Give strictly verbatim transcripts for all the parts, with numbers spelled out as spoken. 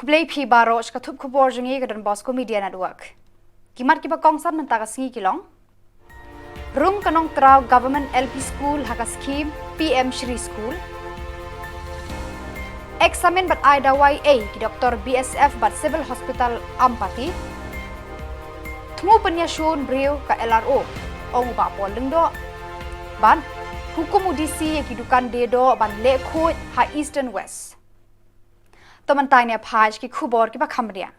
Khublei phi baroh sha ka thup khubor jong ngi ka Don Bosco Media Network. Ki mat kiba kongsan mynta ka sngi ki long: Rung ka Nongtraw Government L P School ha ka scheme P M Shri School. Eksamin bad ai dawai ei ki doktor B S F bad Civil Hospital Ampati. Thmu pynïashun briew ka L R O, ong u Bah Paul Lyngdoh. Bad hukum u D C ïa ki dukan die doh ban leh khuid ha Eastern West. To mynta ngin ïa phai sha ki khubor kiba kham bniah.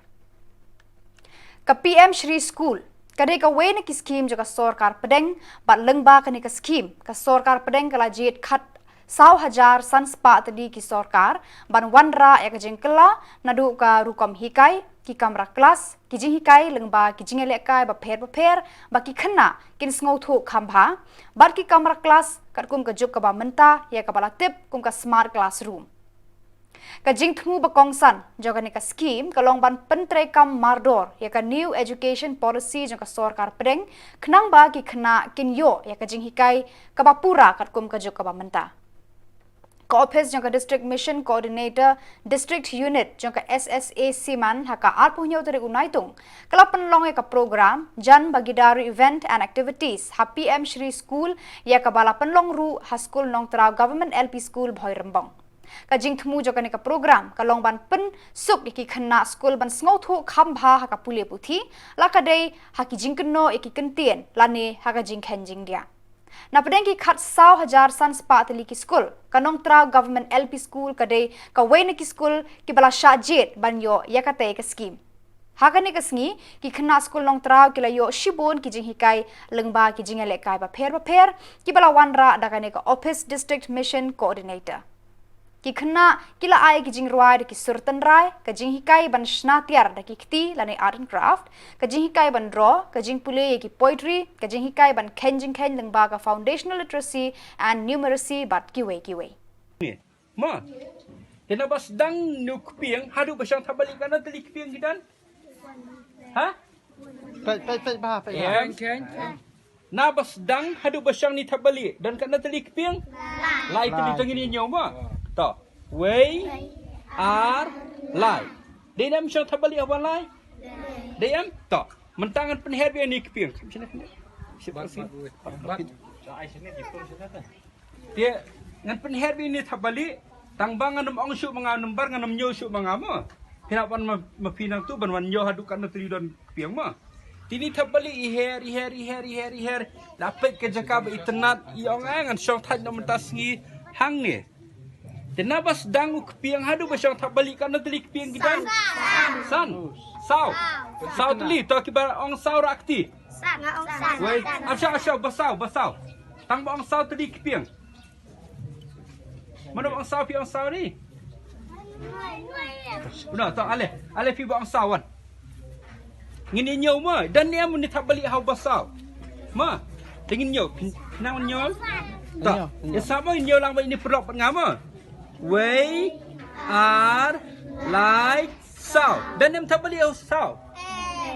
Ka P M Shri School ka dei kawei na ki scheme jong ka sorkar pdeng, bad lyngba kane ka scheme ka sorkar pdeng ka la jied khatsaw hajar san spah tylli ki sorkar ban wanrah ïa ka jingkylla, naduh ka rukom hikai, ki kamra klas, ki jinghikai lyngba ki jingïalehkai bapher bapher ba ki khynnah kin sngewthuh kham bha, bad ki kamra klas katkum ka juk kaba mynta ïa kaba la tip kum ka smart classroom. Ka jingthmu ba kongsan jong kane ka scheme ka long ban pyntreikam mardor ïa ka New Education Policy jong ka sorkar pdeng, khnang ba ki khynnah kin ïoh ïa ka jinghikai kaba pura katkum ka juk kaba mynta. Ka ophis jong ka District Mission Coordinator, District Unit jong ka S S A Siman ha ka arphew hynñiew tarik u Naitung ka la pynlong ïa ka program Jan Bhagidari Event and Activities ha P M Shri School, ïa kaba la pynlong ruh ha Skul Nongtraw Government L P School Bhoirymbong. Ka jingthmu jong kane ka program ka long ban pynsuk ïa ki khynnah skul ban sngewthuh kham bha ha ka pule puthi, la ka dei ha ki jingkynnoh ïa ki kyntien lane ha ka jingkheiñ jingdiah. Na pdeng ki khatsaw hajar san spah tylli ki skul, ka Nongtraw Government L P School ka dei kawei na ki skul kiba la shah jied ban ïoh ïa katei ka scheme. Ha kane ka sngi, ki khynnah skul Nongtraw ki la ïoh shibun ki jinghikai lyngba ki jingïalehkai bapher bapher kiba la wanrah da kane ka ophis District Mission Coordinator. Ki khynnah ki la ai ki jingrwai da ki sur tynrai, ka jinghikai ban shna tiar da ki kti lane art and craft, ka jinghikai ban draw, ka jingpule ïa ki poetry, ka jinghikai ban kheiñ jingkheiñ lyngba ka foundational literacy and numeracy bad kiwei kiwei. Mo. Te naba sdang une u kpieng haduh ba shong thapbalieh, katno tylli kpieng ki don? Ha? Peit, peit, peit bha, peit bha. Naba sdang haduh ba shong ne thapbalieh don katno tylli kpieng? Lai tylli. Lai. To ngin ïa ñiew mo. To. Wei, ar, lai. Dei ne em shong thapbalieh haba lai? Dei em? To. Mynta ngan pynher beit ïa une u kpieng. Kam shane, shane. Shane. Te ngan pynher beit ïa une u thapbalieh, tang ba ngan ym ong shuh ma nga u number, ngan ym ñiew shuh ma nga mo. Phi lah ban ma, ma phi nangtu ban wan ñiew haduh katno tylli don kpieng mo. Te une u thapbalieh i her, i her, i her, i her, i her. La peit ka jaka ba itynnad, i ong, eh, ngan shong thait noh mynta sngi hangne. Te naba sdang u kpieng haduh ba shong thapbalieh, katno tylli kpieng ki don? San. Saw. Saw tylli, to kiba ong saw rah kti. Wei, asha, asha, ba saw, ba saw. Tang ba ong saw tylli kpieng. Mano ba ong saw, phi ong saw ne? Uno, to, ale, ale phi ba ong saw wan. Ngin ïa ñiew mo, don ne em une u thapbalieh haba saw? Mo, te ngin ñiew, phi nang ñiew. To, ïa saw mo, ngin ñiew lang bad ine i paralok bad nga mo. Wei, ar, lai, saw. Don ne em thapbalieh haba saw?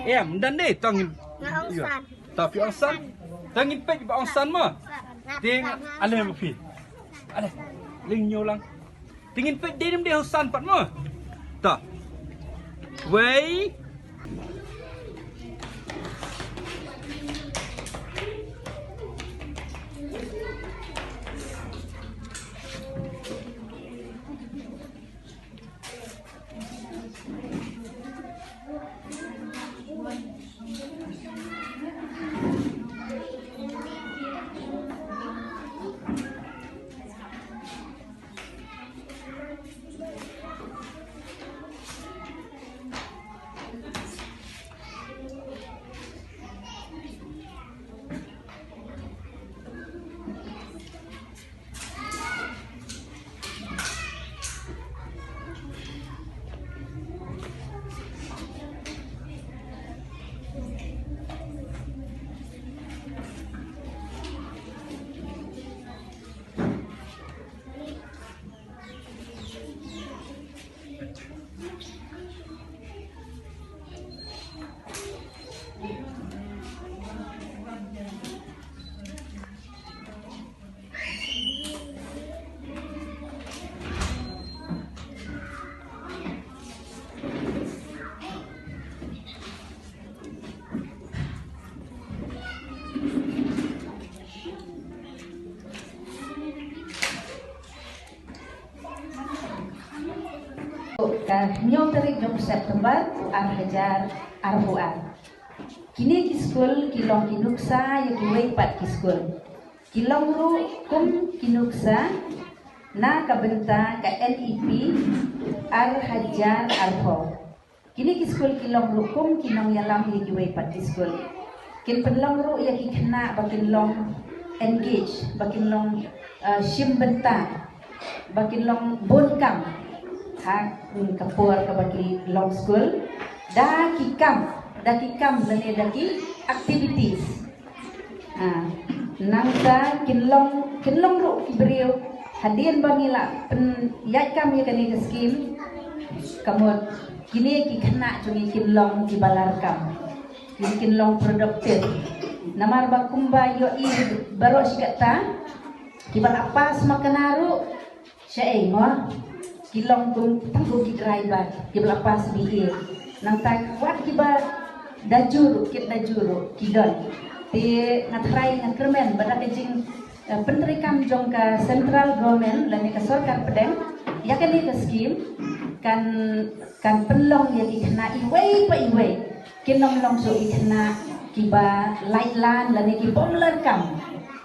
Em, don ne, to ngin. Nga ong san. To phi ong san. To ngin peit ba ong san mo. Te ale ma phi. Ale, leit ñiew lang. Te ngin peit dei ne em dei haba san pat mo. To. Wei. Ka hynñiew tarik jong September u ar hajar arphew ar. Kine ki skul ki long ki nuksa ïa kiwei pat ki skul. Ki long ruh kum ki nuksa na ka bynta ka N E P ar hajar arphew. Kine ki skul ki long ruh kum ki nongïalam ïa kiwei pat ki skul. Kin pynlong ruh ïa ki khynnah ba kin long engage, ba kin long, eh, shim bynta, ba kin long bun kam ha, mm, ka por kaba ki long skul. Da ki kam, da ki kam lane da ki activities. Ah, nangta kin long, kin long ruh ki briew hadien ba ngi la pynïaid kam ïa kane ka skim. Ka mut kine ki khynnah jong ngi kin long kiba larkam, kin, kin long productive. Namar ba kumba ïohi baroh shi katta, kiba la pass makna ruh shaei mo, ki long kum tang kum ki driver kiba la pass B A. Nangta wat kiba da ju ruh, kit da ju ruh ki don. Te nga tharai, nga kyrmen ba da ka jing, eh, pyntreikam jong ka central government lane ka sorkar pdeng ïa kane ka skim, kan, kan pynlong ïa ki khynnah iwei pa iwei. Kin ym long shuh ki khynnah kiba lait lan lane ki bym larkam.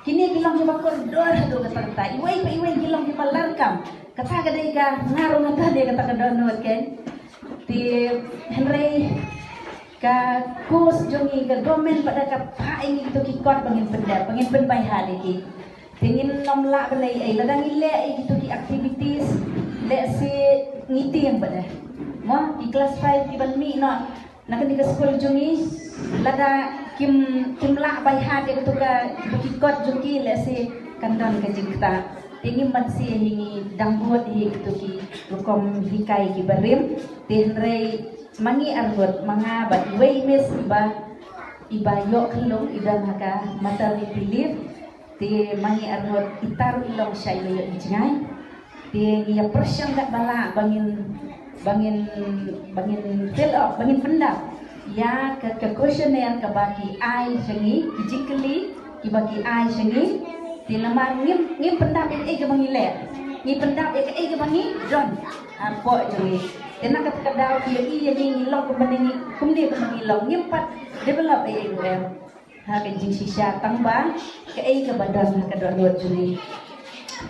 Kine ki long kiba kordor haduh katta katta. Iwei pa iwei ki long kiba larkam. Kata ka dei ka, nga ruh nga tah dei kata ka dohnud, kan. Te hynrei ka course jong ngi, ka government pat da ka phah ïa ngi kito ki kot ba ngin pyndep, ba ngin pynbeit ha de ki. Te ngin ym lah ban leh ei ei, lada ngi leh ei kito ki activities, lehse ngi tieng pat de. Mo, ki class five ki ban mih noh na kane ka skul jong ngi, lada kim, kim lah beit ha de kito ka, kito ki kot jong ki, lehse kan don ka jingktah. Te ngim banse hi, ngi dang bud hi kito ki rukom hikai kiba rim. Te hynrei ma ngi arngut, ma nga bad iwei i miss iba, iba ïoh khyllung, i don ha ka maternity leave. Te ma ngi arngut ita ruh i long shai ba ïoh i jngai. Te ngi ïa pyrshang katba lah ba ngin, ba ngin, ba ngin fill up, ba ngin pyndap ïa ka, ka questionnaire kaba ki ai sha ngi, ki jingkylli kiba ki ai sha ngi. Te namar ngim, ngim pyndap ïa kaei kaba ngi leh, ngi pyndap ïa kaei kaba ngi don hapoh jong ngi. Te na kata ka daw ki ïohi ïa ngi, ngi long kumba ngi, kumne kumba ngi long, ngim pat develop ei ei ruh em. Ha ka jingshisha tang ba kaei kaba don ha ka dohnud jong ngi.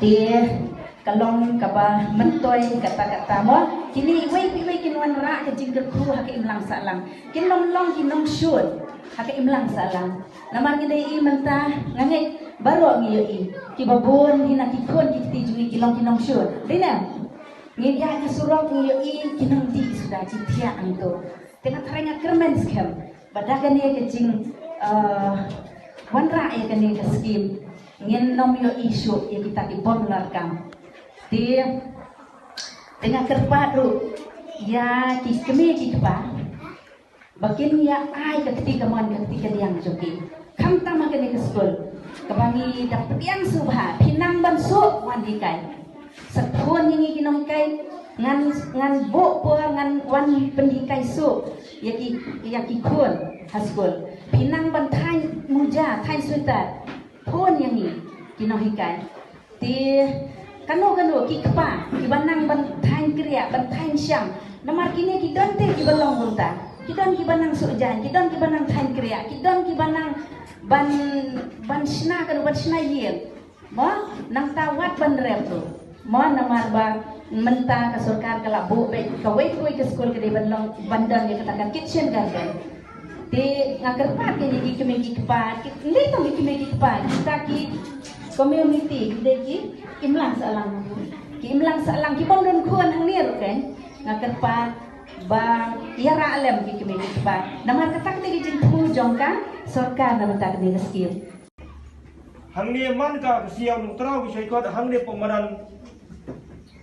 Te ka long kaba myntoi katta katta mo. Kine iwei pa iwei kin wanrah ka jingkyrkhu ha ka imlang sahlang. Kin ym long ki nongshun ha ka imlang sahlang. Namar ngi dei i mynta, nga ngeit baroh ngi ïohi kiba bun hi na ki khun ki kti jong ngi ki long ki nongshun. Dei ne? Ngi ïaid ha surok ngi ïohi ki nongdih suda ki thiah hangto. Te nga tharai nga kyrmen skhem ba da kane ka jing, eh, wanrah ïa kane ka skim, ngin ym ïohi shuh ïa kita ki bym larkam. Te, te nga kyrpad ruh ïa ki kmie ki kpa ba kin ïa ai ka kti kamon ka kti kadiang jong ki. Khamtam ha kane ka skul kaba ngi da pdiang sngewbha, phi nang ban suk wan hikai. Sa khun ïa ngi ki nonghikai, ngan, ngan buh por ngan wan pynhikai suk ïa ki, ïa ki khun ha skul. Phi nang ban thaiñ muja, thaiñ sweater, khun ïa ngi ki nonghikai. Te kano kano ki kpa kiba nang ban thaiñ kriah, ban thaiñ shang. Namar kine ki don te kiba long kumta. Ki don kiba nang suk jaiñ, ki don kiba nang thaiñ kriah, ki don kiba nang ban, ban shna kano, ban shna ïing. Mo, nangta wat ban rep ruh. Mo, namar ba mynta ka sorkar ka la buh beit kawei kawei ka skul ka dei ban long, ban don ïa kata ka kitchen garden. Te nga kyrpad ïa ngi ki kmie ki kpa, ki, ym dei tang ki kmie ki kpa, kita ki community, ki dei ki imlang sahlang. Ki imlang sahlang, ki bym don khun hangne ruh kan. Nga kyrpad ba ïarap lem ki kmie ki kpa. Namar kata ka dei ka jingthmu jong ka sorkar na bynta kane ka skim. Hangne man ka, ka Siaw Nongtraw ki shait kot hangne pynmadan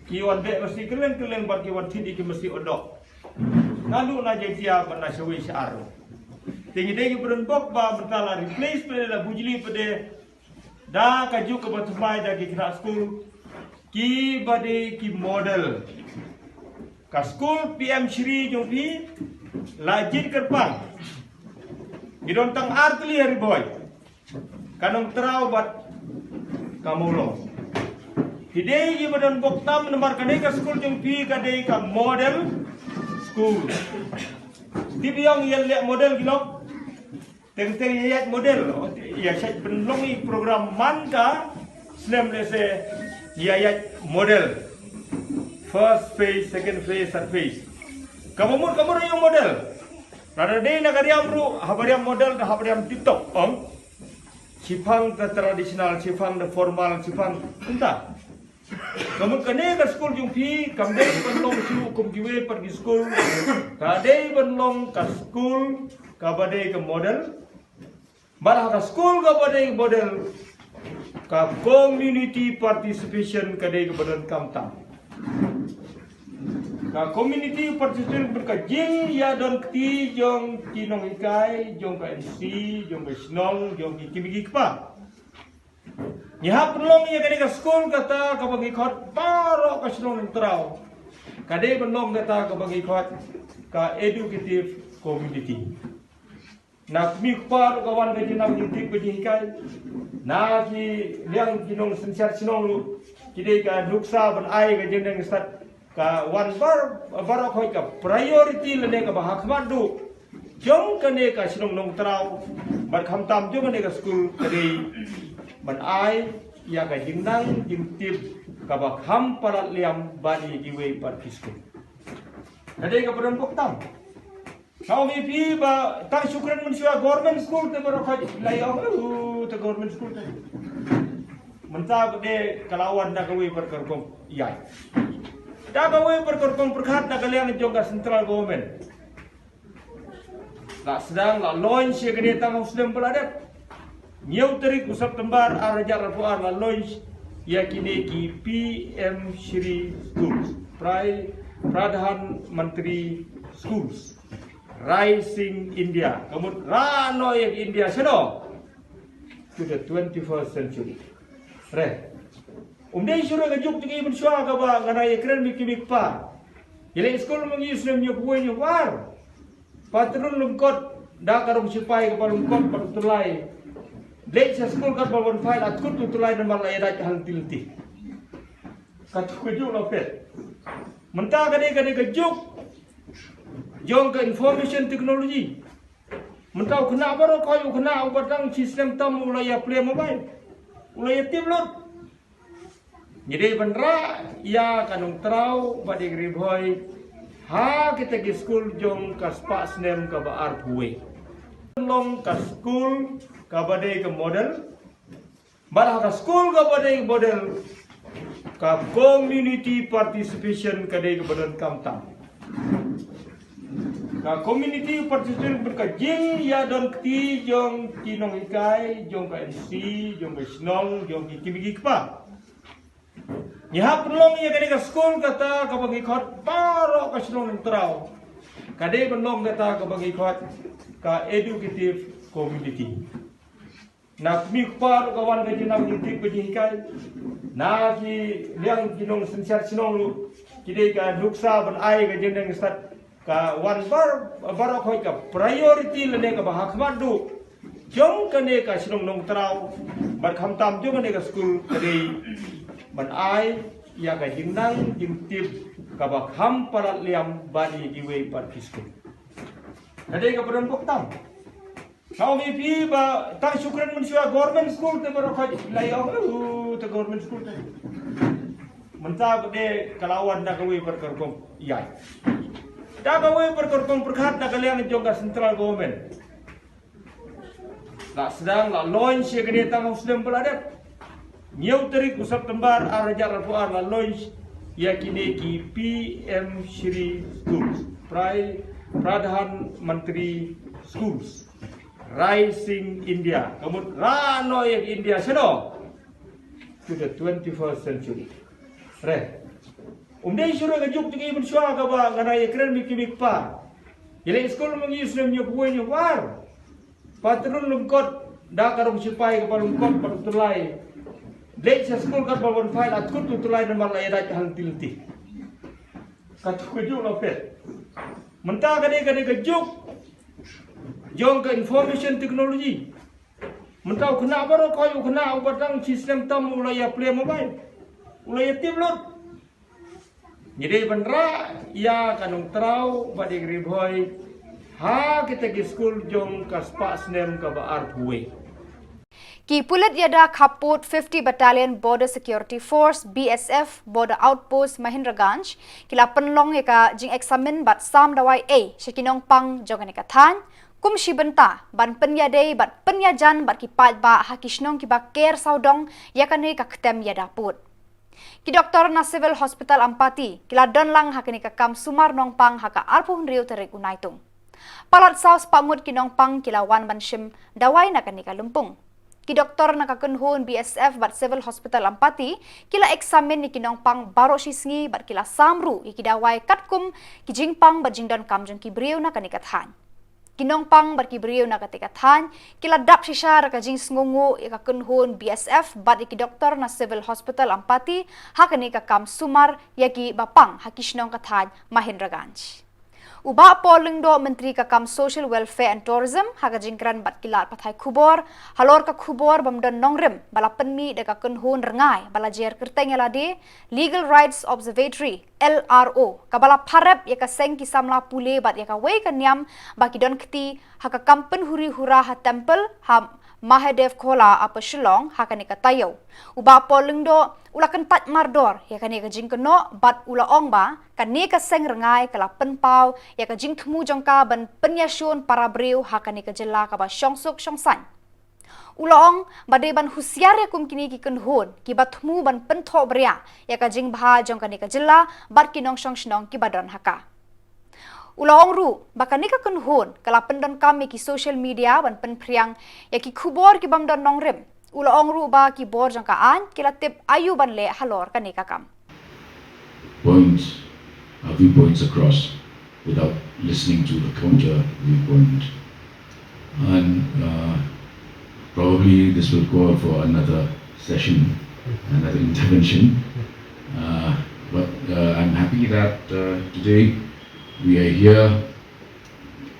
ki wan beh masi kylleng kylleng bad ki wan thied ïa ki masi odok. Naduh na Jaiñtia bad na shawei sha ar. Te ngi dei ki bym don bok ba mynta la replace pat de, la bujli pat de da ka juk kaba thymmai da ki khynnah skul kiba dei ki model. Ka skul P M Shri jong phi la jied kyrpang. Ngi don tang ar tylli ha Ri Bhoi. Ka Nongtraw bad ka Mawlong. Ki dei ki ba don bok tam namar kane ka skul jong phi ka dei ka model skul. Tip ïa ong ïa leh model ki long. Teng teng ïa ïaid model. Ïa shait pynlong i program man ka snem lehse ïa ïaid model. First phase, second phase, third phase. Ka ba mut ka mut ïa model. Lada dei na ka riam ruh, haba riam model da haba riam TikTok ong. Shipang da traditional, shipang da formal, shipang kumta. Ka mut kane ka skul jong phi kam dei ban long shuh kum kiwei pat ki skul. Ka dei ban long ka skul ka ba dei ka model. Bad ha ka skul ka ba dei ka model, ka community participation ka dei ka ba donkam tam. Ka community participation bad ka jingïadon kti jong ki nonghikai, jong ka NC, jong ka shnong, jong ki kmie ki kpa. Ngi hap pynlong ïa kane ka skul kata ka ba ngi khot baroh ka shnong Nongtraw. Ka dei ban long kata ka ba ngi khot ka educative community. Na kmie kpa ruh ka wan ka jingnang jingtip ka jinghikai. Na ki liang ki nongsynshar shnong ruh ki dei ka nuksa ban ai ka jingdeng stad. Ka wan bar, baroh khoit ka priority lane ka ba ha khmat duh jong kane ka shnong Nongtraw bad khamtam jong kane ka skul ka dei ban ai ïa ka jingnang jingtip ka ba kham palat liam ban ïa kiwei pat ki skul. Ka dei ka ba don bok tam. Ka ong ïa phi ba tang shu kren mynshuwa government school te baroh khoit la ïa ong, "Uh, te government school te." Mynta ba dei ka la wan da kawei pat ka rukom ïa. Da kawei pat ka rukom pyrkhat na ka liang jong ka central government. La sdang la launch ïa kane tang ha u snem ba la dep. Hynñiew tarik u September ar hajar arphew ar la launch ïa kine ki PM Shri Schools, Pri-, Pradhan Mantri Schools. Rising India. Ka mut rah noh ïa ka India shano? To the twenty-first century. Re. Um dei shuh ka juk jong i mynshuwa ka ba ngan ïa kren mih ki mih pa. Ïa leh skul ma ngi u snem hynñiew phew hynñiew phew ar. Patrun lyngkot da ka rong sipai ka ba lyngkot bad u tyllai. Leit sha skul kat ba wan phai la kut u tyllai namar la ïa dait ha lynti lynti. Ka tu ka juk la phet. Mynta ka dei ka dei ka juk jong ka information technology. Mynta u khynnah baroh khoit u khynnah u ba dang shi snem tam u la ïa plie mobile. U la ïa tip lut. Ngi dei ban rah ïa ka Nongtraw bad ïa ka Ri Bhoi ha kita ki skul jong ka spah snem ka ba arphew wei. Long ka skul ka ba dei ka model. Bad ha ka skul ka ba dei model, ka community participation ka dei ka ba donkam tam. Ka community participation bad ka jingïadon kti jong ki nonghikai, jong ka NC, jong ka shnong, jong ki kmie ki kpa. Ngi hap pynlong ïa kane ka skul kata ka ba ngi khot baroh ka shnong Nongtraw. Ka dei ban long kata ka ba ngi khot ka educative community. Na kmie kpa ruh ka wan ka jingnang jingtip ka jinghikai. Na ki liang ki nongsynshar shnong ruh ki dei ka nuksa ban ai ka jingdeng stad ka wan bar, baroh khoit ka priority lane ka ba ha khmat duh jong kane ka shnong Nongtraw bad khamtam jong kane ka skul ka dei ban ai ïa ka jingnang jingtip ka ba kham palat liam ban ïa kiwei pat ki skul. Ka dei ka ba don bok tam. Ka ong ïa phi ba tang shu kren mynshuwa government school te baroh khoit la ïa ong, "Uh, te government school te." Mynta ba dei ka la wan da kawei pat ka rukom ïa. Da kawei pat ka rukom pyrkhat na ka liang jong ka central government. La sdang la launch ïa kane tang ha u snem ba la dep. Hynñiew tarik u September ar hajar arphew ar la launch ïa kine ki PM Shri Schools, Pri-, Pradhan Mantri Schools. Rising India. Ka mut rah noh ïa ka India shano? To the twenty-first century. Re. Um dei shuh ka juk jong i mynshuwa ka ba ngan ïa kren mih ki mih pa. Ïa leh skul ma ngi u snem hynñiew phew hynñiew phew ar. Patrun lyngkot da ka rong sipai ka ba lyngkot bad u tyllai. Leit sha skul kat ba wan phai la kut u tyllai namar la ïa dait ha lynti lynti. Ka tu ka juk la phet. Mynta ka dei ka dei ka juk jong ka information technology. Mynta u khynnah baroh khoit u khynnah u ba dang shi snem tam u la ïa plie mobile. U la ïa tip lut. Ngi dei ban rah ïa ka Nongtraw bad ïa ka Ri Bhoi ha kita ki skul jong ka spah snem kaba arphew wei. Ki pulit ïada khappud fifty Battalion Border Security Force, B S F, Border Outpost Mahendraganj ki la pynlong ïa ka jingeksamin bad sam dawai ei sha ki nongpang jong kane ka thaiñ, kum shi bynta ban pynïadei bad pynïajan bad ki paidbah ha ki shnong kiba ker sawdong ïa kane ka ktem ïada pud. Ki doktor na Civil Hospital Ampati ki la don lang ha kane ka kam sumar nongpang ha ka arphew hynriew tarik u Naitung. Palat saw spah ngut ki nongpang ki la wan ban shim dawai na kane ka lympung. Ki doktor na ka kynhun B S F bad Civil Hospital Ampati ki la eksamin ïa ki nongpang baroh shi sngi bad ki la sam ruh ïa ki dawai katkum ki jingpang bad jingdonkam jong ki briew na kane ka thaiñ. Ki nongpang bad ki briew na kata ka thaiñ ki la dap shisha da ka jingsngewnguh ïa ka kynhun B S F bad ïa ki doktor na Civil Hospital Ampati ha kane ka kam sumar ïa kiba pang ha ki shnong ka thaiñ Mahendraganj. U Bah Paul Lyngdoh, Myntri ka kam Social Welfare and Tourism, ha ka jingkren bad ki lad pathai khubor halor ka khubor bym don nongrim ba la pynmih da ka kynhun rngai ba la jer kyrteng ïa lade Legal Rights Observatory, L R O, kaba la pharep ïa ka seng ki samla pule bad ïa kawei ka niam ba ki don kti ha ka kam pynhuri hura ha temple ha Mahadev Khola, Upper Shillong, ha kane ka taïew. U Bah Paul Lyngdoh u la kyntait mardor ïa kane ka jingkynnoh bad u la ong ba kane ka seng rngai ka la pynpaw ïa ka jingthmu jong ka ban pynïashun para briew ha kane ka jylla kaba shongsuk shongsaiñ. U la ong ba dei ban husiar ïa kum kine ki kynhun kiba thmu ban pynthohbria ïa ka jingbha jong kane ka jylla bad ki nongshong shnong kiba don ha ka. U la ong ruh ba kane ka kynhun ka la pyndonkam ïa ki social media ban pynphriang ïa ki khubor kibym don nongrim. U la ong ruh ba ki bor jong ka aiñ ki la tip aïu ban leh halor kane ka kam. Points, uh, viewpoints across without listening to the counter viewpoint. And uh, probably this will call for another session, another intervention. Uh, but uh, I'm happy that uh, today we are here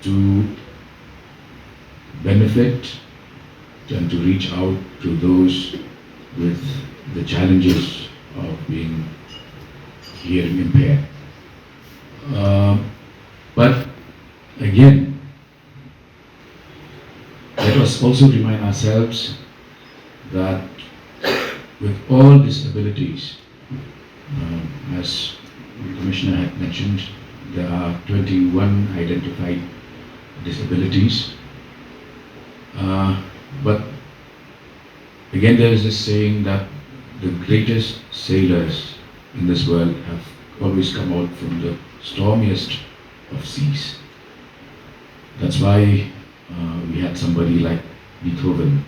to benefit and to reach out to those with the challenges of being hearing impaired. Uh, but again, let us also remind ourselves that with all disabilities, uh, as the Commissioner had mentioned, there are twenty-one identified disabilities. Uh, but again, there is this saying that the greatest sailors in this world have always come out from the stormiest of seas. That's why uh, we had somebody like Beethoven,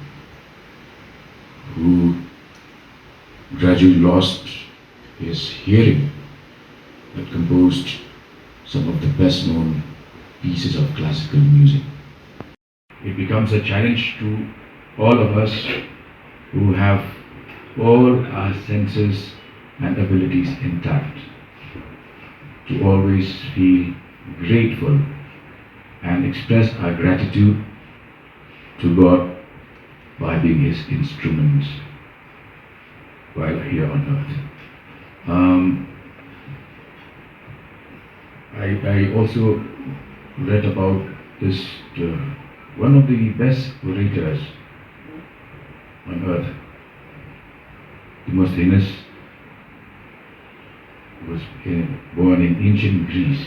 who gradually lost his hearing but composed some of the best known pieces of classical music. It becomes a challenge to all of us who have all our senses and abilities intact to always feel grateful and express our gratitude to God by being His instruments while here on earth. Um, I, I also read about this, uh, one of the best orators on earth, Demosthenes, was in, born in ancient Greece.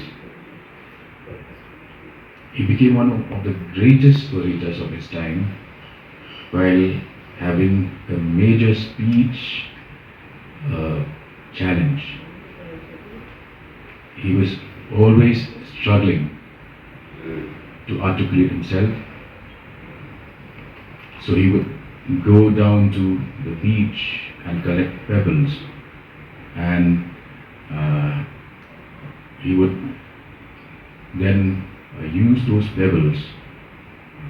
He became one of, of the greatest orators of his time while having a major speech uh, challenge. He was always struggling to articulate himself. So he would go down to the beach and collect pebbles, and uh, he would then uh, use those pebbles,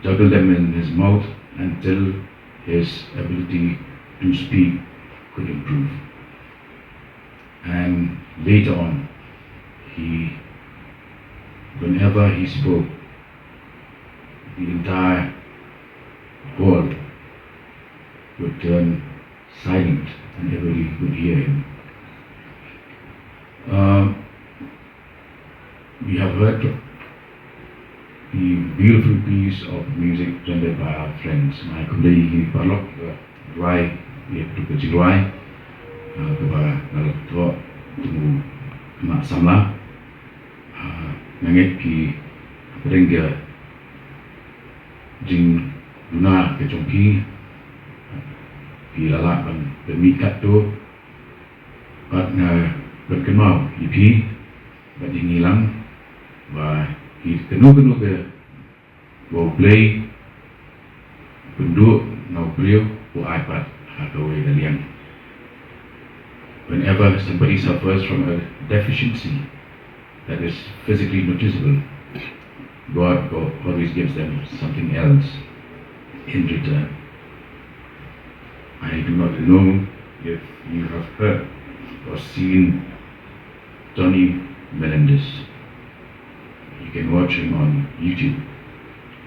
juggle them in his mouth until his ability to speak could improve. And later on, he, whenever he spoke, the entire hall would turn silent and everybody could hear him. Uh, we have heard the beautiful piece of music rendered by our friends. Nga ai khublei ïa ki paralok, uh, rwai, ïa ki jingrwai, uh, kaba nga la thoh, tang u khynnah samla. Uh, nga ngeit phi, pdeng ka jingduna ka jong phi, phi la lah ban, ban mih katto, bad nga pynkynmaw ïa phi, bad ïa ngi lang, ba ïa kano kano ka, ba U Blei u pynduh na u briew, u ai pat ha kawei ka liang. Whenever somebody suffers from a deficiency that is physically noticeable, God al-, always gives them something else in return. I do not know if you have heard or seen Tony Melendez. You can watch him on YouTube.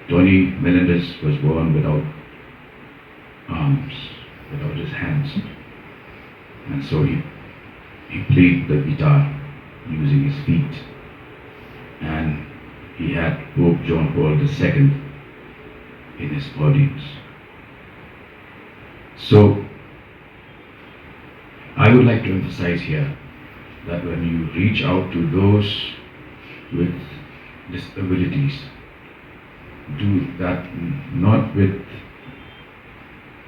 Tony Melendez was born without arms, without his hands. And so he, he played the guitar using his feet. And he had Pope John Paul the Second in his audience. So, I would like to emphasize here that when you reach out to those with disabilities, do that n-, not with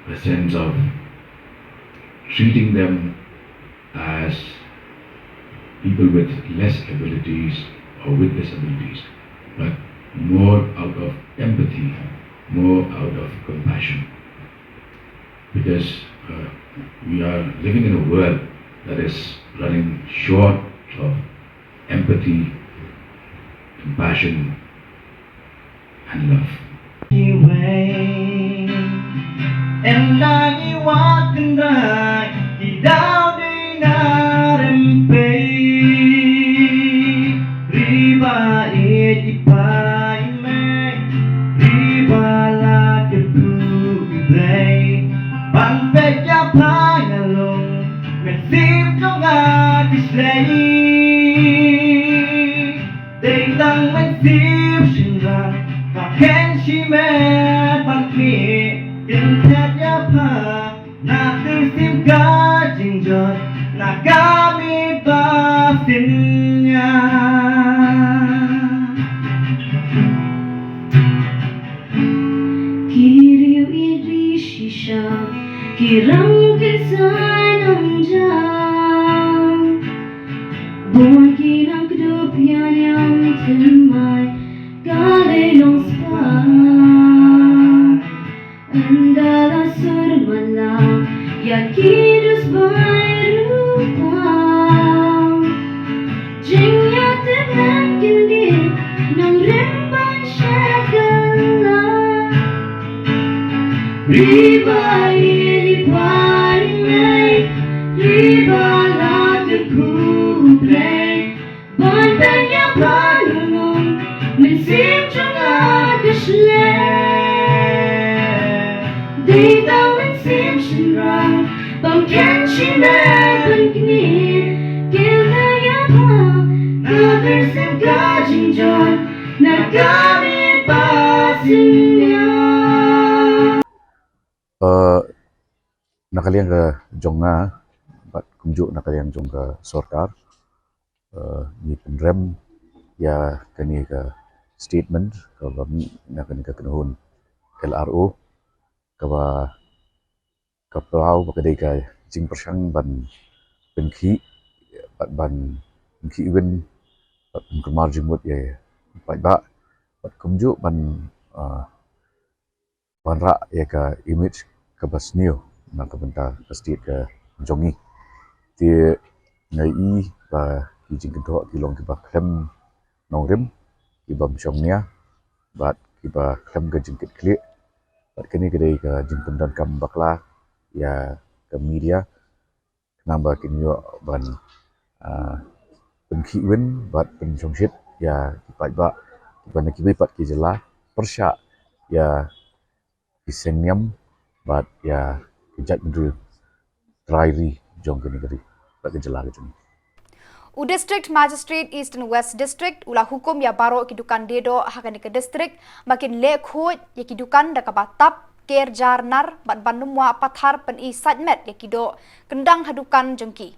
a sense of treating them as people with less abilities or with disabilities, but more out of empathy, more out of compassion. Because, uh, we are living in a world that is running short of empathy, compassion, and love. Iwei, ynda ngi wad kynrad, ki daw dei na rympei. Ri ba ïeit, i pa i mei, ri ba la kyrkhu U Blei. Ban peit ïa pha nga long, mynsiem jong nga ka shlei. Dei tang mynsiem shynrang, ba khein shimet ban knieh, kin peit ïa pha. Na ka mynsiem ka jingjot, na ka miet ba synñiang. Ki riew ïeit ri shisha, ki rang ki sai nongjam. Bun ki nang kdup ïa niam thymmai, ka dei long spah. Ynda la sur man lang ïa ki dus bai ruh pang. Jingïatep kin dei nongrim ban sha kylla. Ri ba ïeit, i pa i mei, ri ba la kyrkhu U Blei. Ban peit ïa pha nga long, mynsiem jong nga ka shlei. Dei tang mynsiem shynrang, bym khein shimet ban knieh. Kynthei ïa pha, na ka mynsiem ka jingjot, na ka miet ba synñiang. Eh, na ka liang ka jong nga, bad kumjuh na ka liang jong ka sorkar, eh, ngi pynrem ïa kane ka statement kaba mih na kane ka kynhun L R O, kaba ka paw ba ka dei ka jingpyrshang ban pynkhih, bad ban pynkhih win, bad pynkulmar jingmut ïa i paidbah, bad kumjuh ban, ah, wanrah ïa ka image kaba sniew na ka bynta ka state ka jong ngi. Te nga ïohi ba ki jingkynthoh ki long kiba khlem nongrim, kiba ym shong nia, bad kiba khlem ka jingkitkhlieh. Bad kane ka dei ka jingpyndonkam bakla ïa ka media, khnang ba kin ïoh ban, ah, pynkhih win bad pynshongshit ïa ki paidbah kiba na kiwei pat ki jylla, pyrshah ïa ki seng niam bad ïa ki jaitbynriew trai ri jong kane ka ri bad ka jylla ka jong ngi. U District Magistrate East and West District u la hukum ïa baroh ki dukan dei doh ha kane ka district ba kin leh khuid ïa ki dukan da kaba tap, ker jar nar bad ban ym wah pathar pyni sait met ïa ki doh kyndang ha dukan jong ki.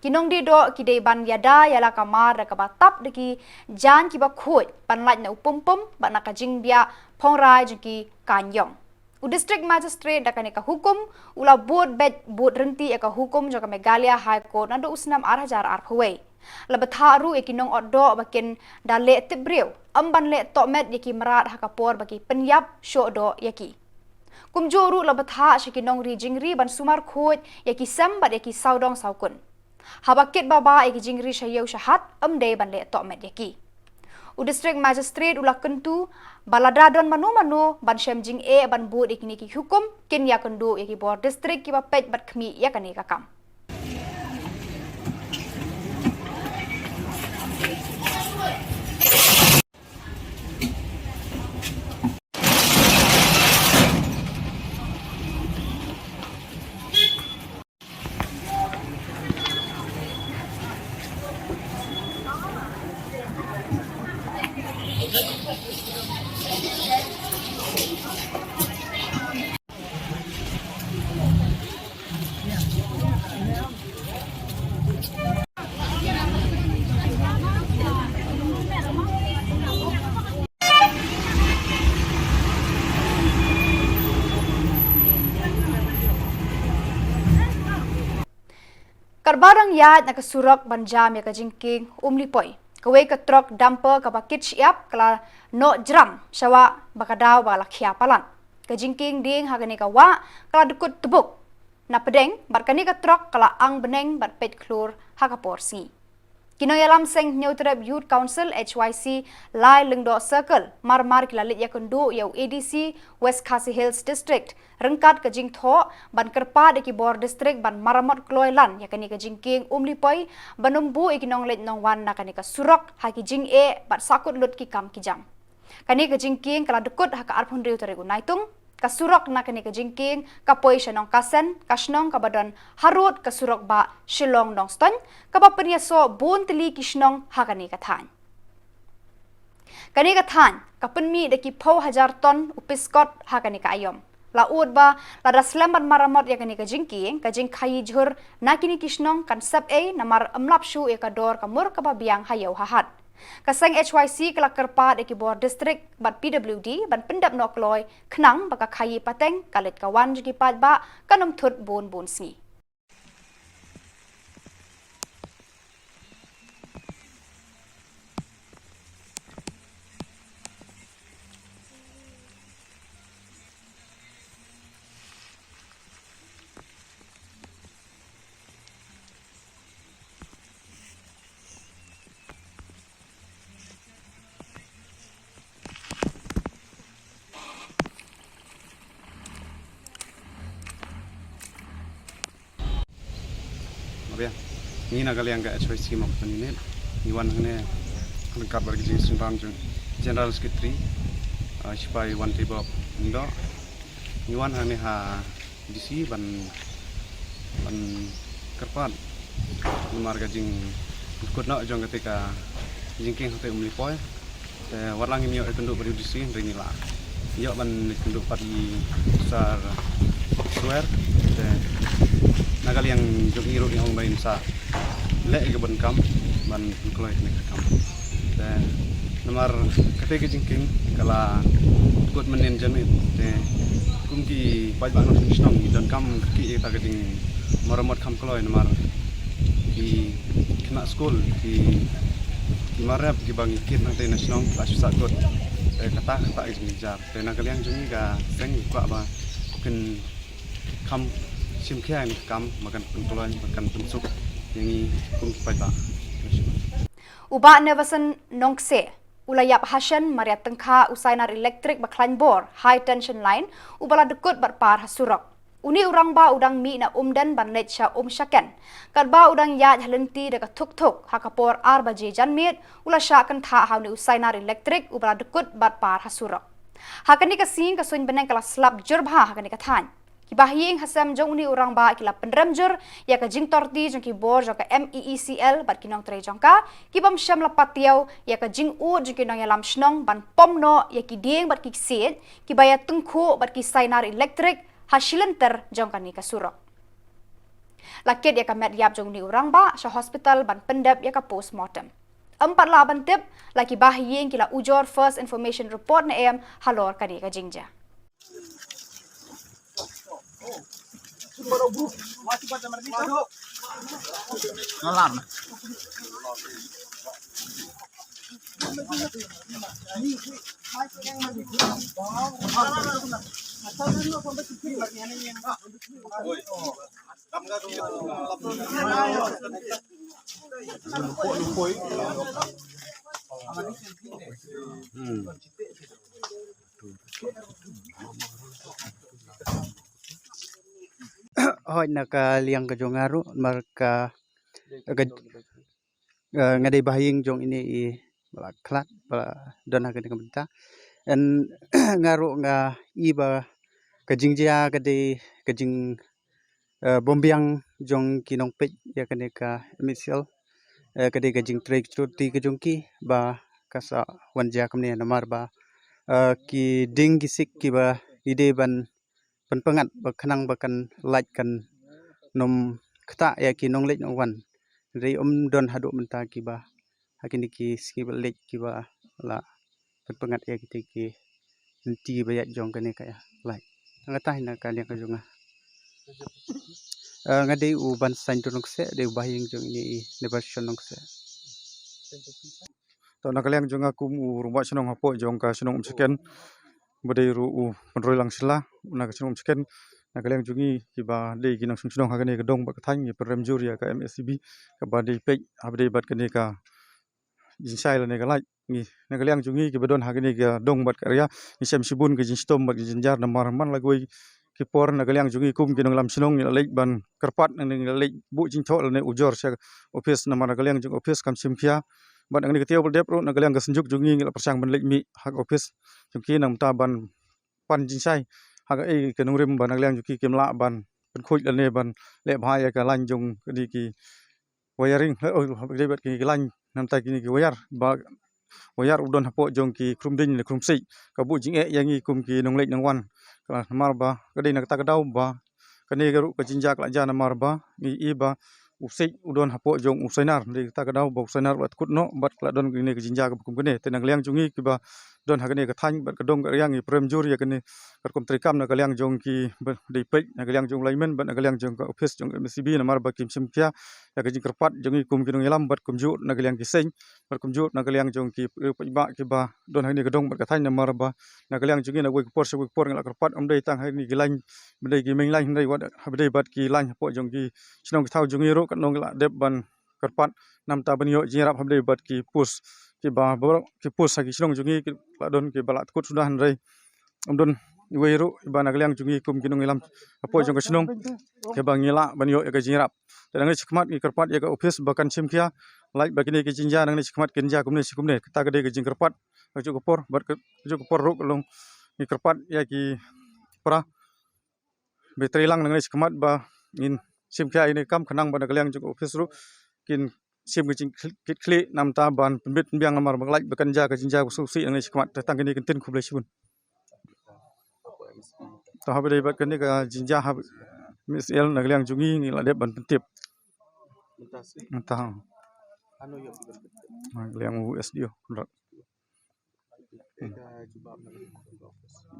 Ki nongdei doh ki dei ban ïada ïa la ka mar da kaba tap da ki jaiñ kiba khuid, ban lait na u pum pum bad na ka jingbiah phongrai jong ki kaiñ ïong. U District Magistrate da kane ka hukum u la bud beit bud ryntih ïa ka hukum jong ka Meghalaya High Court naduh u snem ar hajar arphew wei. La bthah ruh ïa ki nongot doh ba kin da leh tip briew, ym ban leh tohmet ïa ki mrad ha ka por ba ki pynïap shoh doh ïa ki. Kumjuh ruh la bthah sha ki nongri jingri ban sumar khuid ïa ki sem bad ïa ki sawdong sawkun. Haba kit babah ïa ki jingri sha ïew sha hat, ym dei ban leh tohmet ïa ki. U District Magistrate u la kyntu ba lada don mano mano ban shem jingeh ban bud ïa kine ki hukum, kin ïakynduh ïa ki bor district kiba peit bad khmih ïa kane ka kam. Katba dang ïaid na ka surok ban jam ïa ka jingkieng Umlipoi, kawei ka trok dumper kaba kit shyiap ka la noh jram sha wah ba ka daw ba la khia palat. Ka jingkieng dieng ha kane ka wah ka la dkut tbuk na pdeng bad kane ka trok ka la ang bneng bad peit khlur ha ka por sngi. Ki nongïalam seng Hynñiewtrep Youth Council, H Y C, Lai Lyngdoh Circle, mar mar ki la leit ïakynduh ïa u A D C West Khasi Hills District ryngkat ka jingthoh ban kyrpad ïa ki bor district ban maramot kloi lan ïa kane ka jingkieng Umlipoi, ban ym buh ïa ki nongleit nongwan na kane ka surok ha ki jingeh bad sahkut lut ki kam ki jam. Kane ka jingkieng ka la dkut ha ka arphew hynriew tarik u Naitung. Ka surok na kane ka jingkieng ka poi sha Nongkasen, ka shnong kaba don harud ka surok bah Shillong Nongstoiñ, kaba pynïasoh bun tylli ki shnong ha kane ka thaiñ. Kane ka thaiñ ka pynmih da ki phew hajar ton u piskot ha kane ka aïom. La ud ba lada slem ban maramot ïa kane ka jingkieng, ka jingkhaïi jhur na kine ki shnong kan sep ei, namar ym lap shuh ïa ka dor ka mur kaba biang ha ïew ha hat. Ka seng H Y C ka la kyrpad ïa ki bor district bad P W D ban pyndep noh kloi khnang ba ka khaïi pateng ka leit ka wan jong ki paidbah kan ym thut bun bun sngi. Mabiang. Ngi na ka liang ka H Y C Mawkynton Unit, ngi wan hangne ryngkat bad ka jingsynran jong General Secretary, uh, Sipai Wantibob Lyngdoh. Ngi wan hangne ha D C ban, ban kyrpad namar ka jingkut noh jong kata ka jingkieng hangtei Umlipoi. Te wat la ngim ïoh ïakynduh bad u D C, hynrei ngi la ïoh ban ïakynduh bad i Sir Swer. Te na ka liang jong i ruh ngi ong ba in sa leh ïa ka bun kam ban pynkloi kane ka kam. Te namar kata ka jingkieng ka la kut mynnin janmiet. Te kum ki paidbah nongshong shnong ngi donkam kyrkieh ïa kata ka jingmaramot kham kloi namar ki khynnah skul, ki, ki mar rep kiba ngi kit hangtei na shnong ki la shu sah kut. Te kata, kata ka jingjynjar. Te na ka liang jong ngi ka seng ngi kwah ba kin kham shim khia ïa kane ka kam ba kan pynkloi, ba kan pynsuk ïa ngi kum ki paidbah. U Bah Neverson Nongkse u la ïap hashen mar ïa tyngkha u sainar elektrik ba khlaiñ bor, high tension line, uba la dkut bad par ha surok. Une u rangbah u dang mih na Umden ban leit sha Umshaken. Katba u dang ïaid ha lynti da ka thuk thuk, ha ka por ar baje janmiet, u la shah kynthah ha une u sainar elektrik uba la dkut bad par ha surok. Ha kane ka sngi ka suiñ bneng ka la slap jur bha ha kane ka thaiñ. Ki bahaïing hasem jong une u rangbah ki la pynrem jur ïa ka jingtorti jong ki bor jong ka M E E C L bad ki nongtrei jong ka, ki bym shym la patiaw ïa ka jingud jong ki nongïalam shnong ban pom noh ïa ki dieng bad ki ksiej kiba ïa tyngkhuh bad ki sainar elektrik ha shilynter jong kane ka surok. La kit ïa ka met ïap jong une u rangbah sha hospital ban pyndep ïa ka postmortem. Ym pat lah ban tip la ki bahaïing ki la ujor first information report ne em halor kane ka jingjia. Hooid, na ka liang ka jong nga ruh, namar ka, ka, eh, nga dei bahaïing jong ine i ba la khlad, ba la don ha kane ka bynta. Hynrei nga ruh nga i ba ka jingjia ka dei ka jing, eh, bym biang jong ki nongpeit ïa kane ka M E E C L, eh, ka dei ka jingtrei ka jingtorti ka jong ki ba ka sa wan jia kumne namar ba, eh, ki dieng ki ksiej kiba i dei ban pynpyngngad ba khnang ba kan lait kan nym ktah ïa ki nongleit nongwan. Hynrei ym don haduh mynta kiba ha kine ki sngi ba leit kiba la pynpyngngad ïa kite ki lynti ba ïaid jong kane ka lait. Nga tah na ka liang ka jong nga. Eh, nga dei u Ban Saintur Nongkseh, dei u bahaïing jong ine i Neverson Nongkseh. To na ka liang jong nga kum u rangbah shnong hapoh jong ka shnong Umshaken, ba dei ruh u Pynroi Langshla na ka shnong Umshaken. Na ka liang jong ngi kiba dei ki nongshong shnong ha kane ka dong bad ka thaiñ ngi pynrem jur ïa ka M E E C L kaba dei peit haba dei bad kane ka jingshai lane ka lait. Ngi na ka liang jong ngi kiba don ha kane ka dong bad ka area ngi shem shibun ka jingshitom bad ka jingjynjar namar man la kawei ki por na ka liang jong ngi kum ki nongïalam shnong ngi la leit ban kyrpad, ngi la leit buh jingthoh lane ujor sha ophis namar na ka liang jong ophis kam shim khia. Bad na kane ka taïew ba la dep ruh na ka liang ka synjuk jong ngi ngi la pyrshang ban leit mih ha ka ophis jong ki na ka bynta ban pan jingshai ha kaei ka nongrim ba na ka liang jong ki kim lah ban pynkhuid lane ban leh bha ïa ka lain jong kine ki wiring, eh, oh, dei bad kine ki lain na ka bynta kine ki wire ba wire u don hapoh jong ki khrum dieng ne khrum ksiej, ka buh jingeh ïa ngi kum ki nongleit nongwan. Ka namar ba ka dei na kata ka daw ba kane ka ruh ka jingjia ka la jia namar ba ngi i ba u ksiej u don hapoh jong u sainar, dei kata ka daw ba u sainar u la tkut noh bad ka la don kane ka jingjia kaba kum kane. Te na ka liang jong ngi kiba don ha kane ka thaiñ bad ka dong ka area ngi pynrem jur ïa kane katkum treikam na ka liang jong kiba dei peit, na ka liang jong u lineman bad na ka liang jong ka ophis jong M E E C L namar ba kim shim khia ïa ka jingkyrpad jong ngi kum ki nongïalam bad kumjuh na ka liang ki seng bad kumjuh na ka liang jong ki, eh, paidbah kiba don ha kane ka dong bad ka thaiñ namar ba na ka liang jong ngi na kawei ka por sha kawei ka por ngi la kyrpad, ym dei tang ha kine ki lain ba dei ki main line hynrei wat haba dei bad ki lain hapoh jong ki shnong ki thaw jong ngi ruh katno ngi la dep ban kyrpad na ka bynta ban ïoh jingïarap haba dei bad ki post kiba baroh ki post ha ki shnong jong ngi ki la don kiba la tkut suda hynrei ym don iwei ruh iba na ka liang jong ngi kum ki nongïalam hapoh jong ka shnong kiba ngi lah ban ïoh ïa ka jingïarap. Te nangne shakhmat ngi kyrpad ïa ka ophis ba kan shim khia lait ba kine ki jingjia nangne shakhmat kin jia kumne shi kumne. Kata ka dei ka jingkyrpad ha kajuh ka por bad ka, kajuh ka por ruh ka long ngi kyrpad ïa ki para ba trei lang nangne shakhmat ba ngin shim khia ïa kane ka kam khnang ba na ka liang jong ka ophis ruh kin shim ka jingkitkhlieh na ka bynta ban pynbit pynbiang namar ba nga lait ba kan jia ka jingjia ka sngewsih nangne shakhmat. Te tang kine ki ktien, khublei shibun. To haba dei bad kane ka jingjia ha M E E C L na ka liang jong ngi ngi la dep ban pyntip. Mynta ha ka liang u S D O Conrad.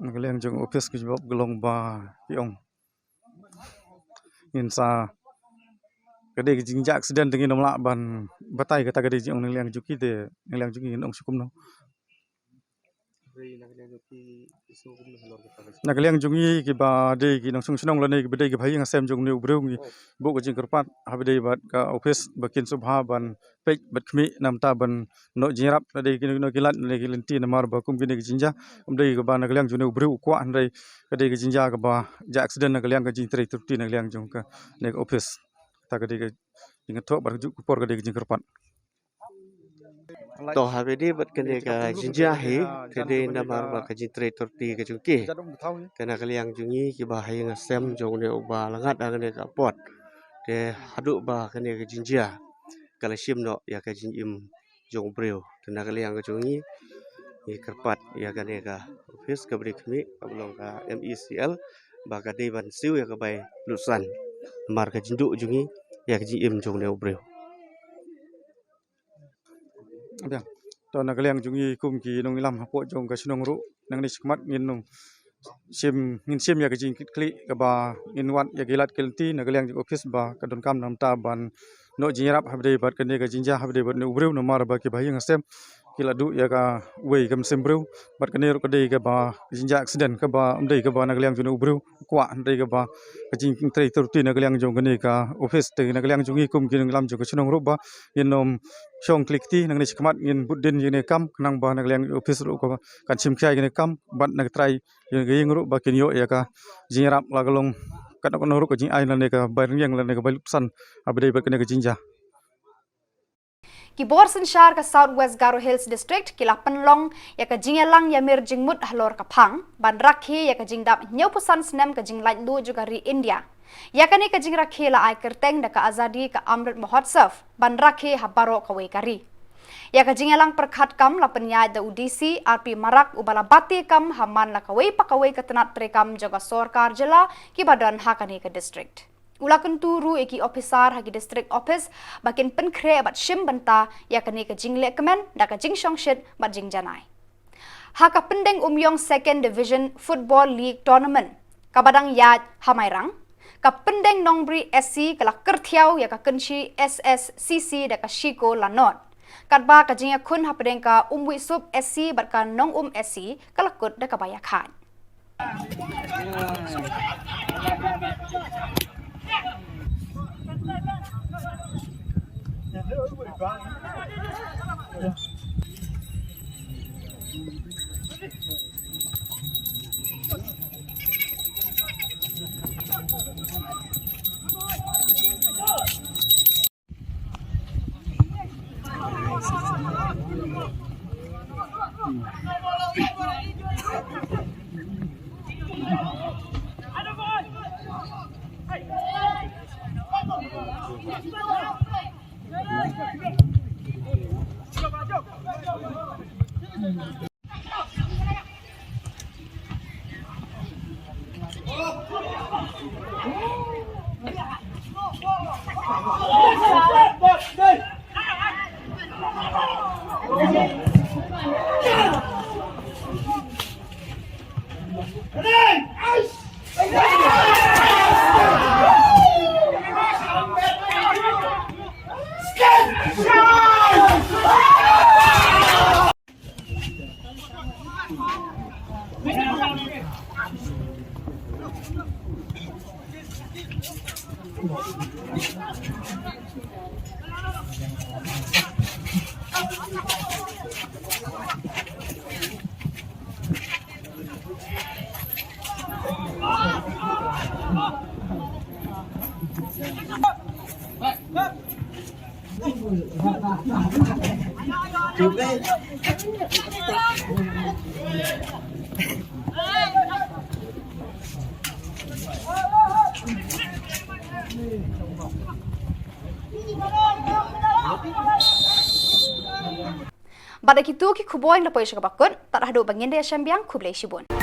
Na ka liang jong ophis ka jubab ka long ba ki ong ngin sa ka dei ka jingjia accident te ngin ym lah ban batai kata ka dei jingong na ka liang jong ki te na ka liang jong ngi ngin ong shi kumno. Na ka liang jong ngi kiba dei ki nongshong shnong lane kiba dei ki bahaïing hasem jong une u briew ngi buh ka jingkyrpad haba dei bad ka ophis ba kin sngewbha ban peit bad khmih na ka bynta ban noh jingïarap na dei kino kino ki lait na dei ki lynti namar ba kum kine ki jingjia ym dei kaba na ka liang jong une u briew u kwah hynrei ka dei ka jingjia kaba jia accident na ka liang ka jingtrei trei na ka liang jong kane ka ophis. Kata ka dei ka jingthoh bad ka juh ka por ka dei ka jingkyrpad. To, haba dei bad kane ka jingjia hi, ka dei namar ba ka jingtrei thurti ka jong ki, ka na ka liang jong ngi kiba ha ïing ha sem jong une uba la ngat ha kane ka pud. Te haduh ba kane ka jingjia ka la shim noh ïa ka jingim jong u briew. Te na ka liang ka jong ngi, ngi kyrpad ïa kane ka office kaba dei khmih, kaba long ka M E C L, ba ka dei ban siew ïa ka bai lusan namar ka jingduh jong ngi ïa ka jingim jong une u briew. Biang. To, na ka liang jong ngi kum ki nongïalam hapoh jong ka shnong ruh, nangne shakhmat ngin nang shim, ngin shim ïa ka jingkitkhlieh kaba ngin wad ïa ki lad ki lynti na ka liang jong office ba ka donkam na bynta ban noh jingïarap haba dei bad kane ka jingjia haba dei bad une u briew namar ba kiba ha ïing ha sem ki la duh ïa kawei ka mynsiem briew. Bad kane ruh ka dei kaba ka jingjia accident kaba ym dei kaba na ka liang jong une u briew u kwah, hynrei kaba ka jingtrei thurti na ka liang jong kane ka office. Te na ka liang jong ngi kum ki nongïalam jong ka shnong ruh ba ngin nym shong khlieh kti, nangne shakhmat ngin bud dien ïa kane ka kam khnang ba na ka liang office ruh ka kan shim khia ïa kane ka kam bad na ka trai ïa ka ïing ruh ba kin ïoh ïa ka jingïarap la ka long katno katno ruh ka jingai lane ka bai rynïeng lane ka bai lusan haba dei bad kane ka jingjia. Ki bor synshar ka South West Garo Hills District ki la pynlong ïa ka jingïalang ïamir jingmut halor ka phang ban rakhe ïa ka jingdap hynñiewphew san snem ka jinglaitluid jong ka ri India. Ïa kane ka jingrakhe la ai kyrteng da ka Azadi ka Amrit Mahotsav ban rakhe ha baroh kawei ka ri. Ïa ka jingïalang pyrkhat kam la pynïaid da u D C R P Marak uba la batai kam ha man la kawei pa kawei ka tnat treikam jong ka sorkar jylla kiba don ha kane ka district. U la kyntu ruh ïa ki ophisar ha ki district office ba kin pynkhreh bad shim bynta ïa kane ka jingleh kmen da ka jingshongshit bad jingjanai. Ha ka Pyndengumiong Second Division Football League Tournament kaba dang ïaid ha Mairang, ka Pyndeng Nongbri S C ka la kyrthiaw ïa ka Kynshi S S C C da ka Shiko Lanot. Katba ka jingïakhun hapdeng ka Umwisup S C bad ka Nongum S C ka la kut da kaba ïakhaid. Bad da kitu ki khubor ngi la poi sha kaba kut, tad haduh ba ngin da ïashem biang, khublei shibun.